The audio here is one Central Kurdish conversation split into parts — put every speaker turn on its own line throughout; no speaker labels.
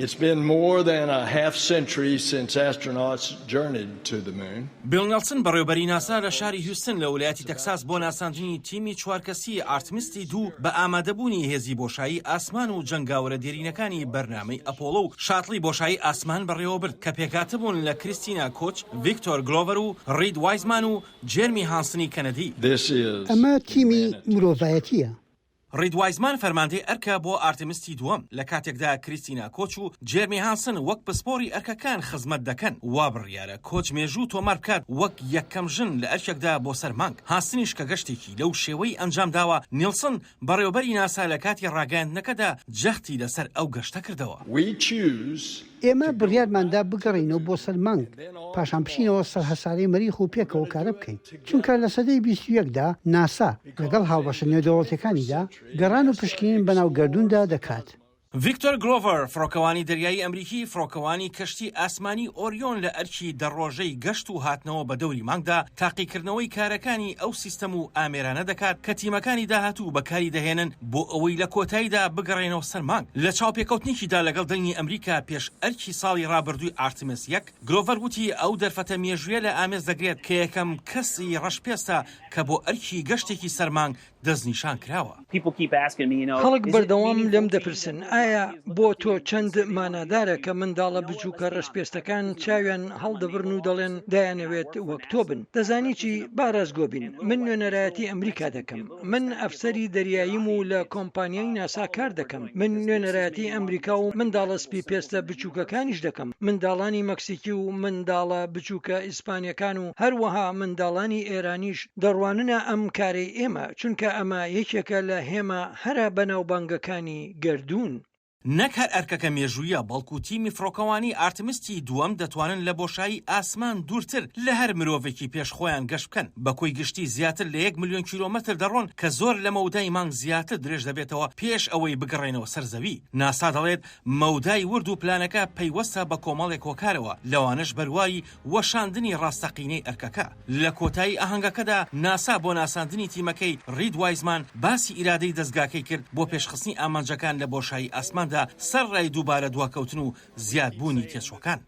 It's been more than a half century since astronauts journeyed to the moon.
بیڵ نێڵسن بەڕێوبەری ناسا لە شاری هیوستن لە ولایەتی تەکساس بۆ ناساندنی تیمی چوار کەسی ئارتمیستی دوو بە ئامادەبوونی هێزی بۆشایی ئاسمان و جەنگاوەرە دێرینەکانی بەرنامەی ئەپۆڵۆ و شاتڵی بۆشایی ئاسمان بەڕێوەبرد کە پێکهاتبوون لە کریستینا کۆچ، ڤیکتۆر گلۆڤەر و ڕید وایزمان و جێرمی هانسنی کەنەدی.
This is
ئەمە تیمی
humanity.
مرۆڤایەتییە.
ڕید وایزمان فەرماندەی ئەرکە بۆ ئارتمیستی دووەم، لە کاتێکدا کریستینا کۆچ و جێرمی هانسن وەک پسپۆڕی ئەرکەکان خزمەت دەکەن. وا بڕیارە کۆچ مێژوو تۆمار بکات وەک یەکەم ژن لە ئەرکێکدا بۆ سەر مانگ، هانسنیش کە گەشتێکی لەو شێوەی ئەنجامداوە، نیڵسن بەڕێوەبەری ناسا لە کاتی ڕاگەیاندنەکەدا جەختی لەسەر ئەو گەشتە کردەوە.
We choose
ئێمە بڕیارماندا بگەڕێینەوە بۆ سەر مانگ، پاشان بچینەوە سەر هەسارەی مەریخ و پێکەوە کارە بکەین، چونکە لە سەدەی 21 دا ناسا لەگەڵ هاوبەشە نێودەوڵەتیەکانیدا گەڕان و پشکنین بەناو گەردووندا دەکات.
ڤیکتۆر گلۆڤەر، فڕۆکەوانی دەریایی ئەمریکی، فڕۆکەوانی کەشتی ئاسمانی ئۆریۆن لە ئەرکی دە ڕۆژەی گەشت و هاتنەوە بە دەوری مانگدا، تاقیکردنەوەی کارەکانی ئەو سیستەم و ئامێرانە دەکات کە تیمەکانی داهاتوو بەکاری دەهێنن بۆ ئەوەی لە کۆتاییدا بگەڕێنەوە سەر مانگ. لە چاوپێکەوتنێکیدا لەگەڵ دەنگی ئەمریکا پێش ئەرکی ساڵی ڕابردووی ئارتمس یەک، گلۆڤەر وتی ئەو دەرفەتە مێژوویە لە ئامێز دەگرێت کە یەکەم کەسی ڕەشپێستە کە بۆ ئەرکی گەشتێکی سەر مانگ دەستنیشان کراوە.
خەڵک بەردەوام لێم دەپرسن ئایا بۆ تۆ چەند مانادارە کە منداڵە بچووکە ڕەشپێستەکان چاویان هەڵدەبڕن و دەڵێن دەیانەوێت وەک تۆ بن. دەزانی چی؟ با ڕاستگۆ بین، من نوێنەرایەتی ئەمریکا دەکەم. من ئەفسەری دەریاییم و لە کۆمپانیای ناسا کار دەکەم. من نوێنەرایەتی ئەمریکا و منداڵە سپیپێستە بچووکەکانیش دەکەم، منداڵانی مەکسیکی و منداڵە بچووکە ئیسپانییەکان و هەروەها منداڵانی ئێرانیش دەڕواننە ئەم کارەی ئێمە، چونکە ئەمە یەکێکە لە هێما هەرە بەناوبانگەکانی گەردوون.
نەک هەر ئەرکەکە مێژوویە، بەڵکو تیمی فڕۆکەوانی ئارتمستی دووەم دەتوانن لە بۆشایی ئاسمان دوورتر لە هەر مرۆڤێکی پێش خۆیان گەشت بکەن، بە کۆی گشتی زیاتر لە یەک ملیۆن کیلۆمەتر دەڕۆن کە زۆر لە مەودای مانگ زیاتر درێژ دەبێتەوە پێش ئەوەی بگەڕێنەوە سەر زەوی. ناسا دەڵێت مەودای ورد و پلانەکە پەیوەستە بە کۆمەڵێک هۆکارەوە، لەوانەش بەرواری وەشاندنی ڕاستەقینەی ئەرکەکە. لە کۆتایی ئاهەنگەکەدا ناسا بۆ ناساندنی تیمەکەی ڕید وایزمان باسی ئیرادەی دەزگاکەی کرد بۆ پێشخستنی ئامانجەکان لە بۆشایی ئاسماندا سەرڕای دووبارە دواکەوتن و زیادبوونی تێچووەکان.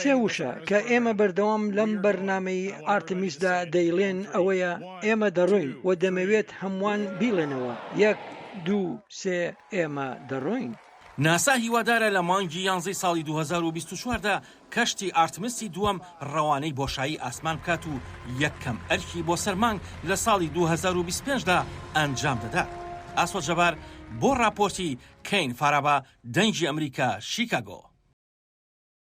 سێ وشە کە ئێمە بەردەوام لەم بەرنامەی ئارتمیسدا دەیڵێن ئەوەیە، ئێمە دەڕۆین و دەمەوێت هەمووان بیڵێنەوە، یەک، دوو، سێ، ئێمە دەڕۆین.
ناسا هیوادارە لە مانگی یانزەی ساڵی 2024 دا کەشتی ئارتمسی دووەم ڕەوانەی بۆشایی ئاسمان بکات و یەکەم ئەرکی بۆ سەر مانگ لە ساڵی 2025 دا ئەنجام دەدات. ئاسۆ جەبار بۆ ڕاپۆرتی کەین فارابا، دەنگی ئەمریکا، شیکاگۆ.